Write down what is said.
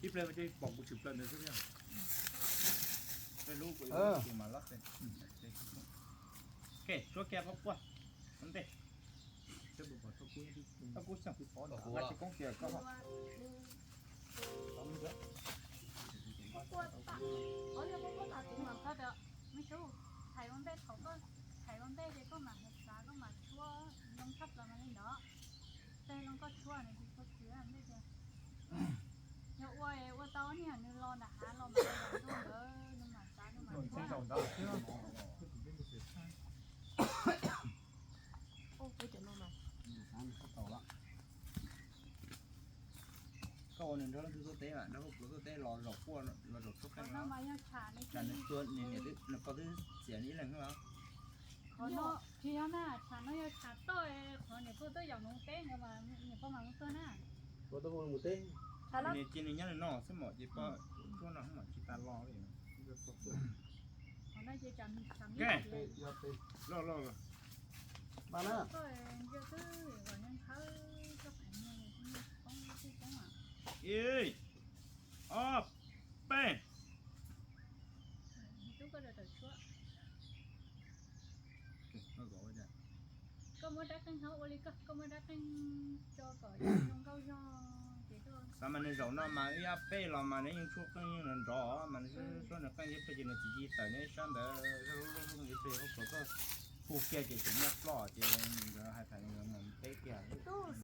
Ib pliag pom kuv tsis plaws ntawd xwb. Ib pliag lub kuv yuav tus mas lab. Ke, suab kiag koj quaj ntej. Koj kuj xyov kuv pov ntawd tsis koob tias koj. Koj tias, me tub, thaiv ua ntej, thaum koj thaiv ua ntej ces koj mam mus xav, koj mam tshuab zoo tshaj plaws mas li ntawd. Tej zoo koj tshuab nws tsis txhob txwv ntej tias yog ua, ua tau niag nws los nram hav los mas nws mam xav, nws mam tshuab. Koj ua nws nrog leej twg tuaj teb mas nrog koj tuaj teb los zaum quaj los zaum tshuab qeej no. Tsam nws tua nws niam, nws koj twb txiav nws ib leeg xwb los. Qhov no tsis yog na, tsam no yog tsam toj, qhov niam pog tuaj yaum nws teb ntawd mas niam pog mam mus tuag na. Ua tau mus teb. Nws cia nws nyob li no xwb mas ces poj tshuab no mam tsis tas los li. Qhov no ces tsam, tsam Ke, loj loj loj. Ntsia twb kom nws nthawb txoj pheem no, poob twb poob. Ib, ob, peb. Tub, koj rau tawm tshuab. Koj muab rab qeej no ua li koj, koj muab rab qeej tso kom zoo nkauj zog ces tuaj. Xav mas nws zaum no mas ib yam peb los mas nws yeej tshuab qeej yeej nrov nrov mas nws suab nws qeej thiab peb ces nws txiv ci tawm nyob ib sab ntawd, lub lub lub peb hauv paus koj hu kiag ces tseem nyob ploj ces nkawd hais tias nkawd mus teb kiag.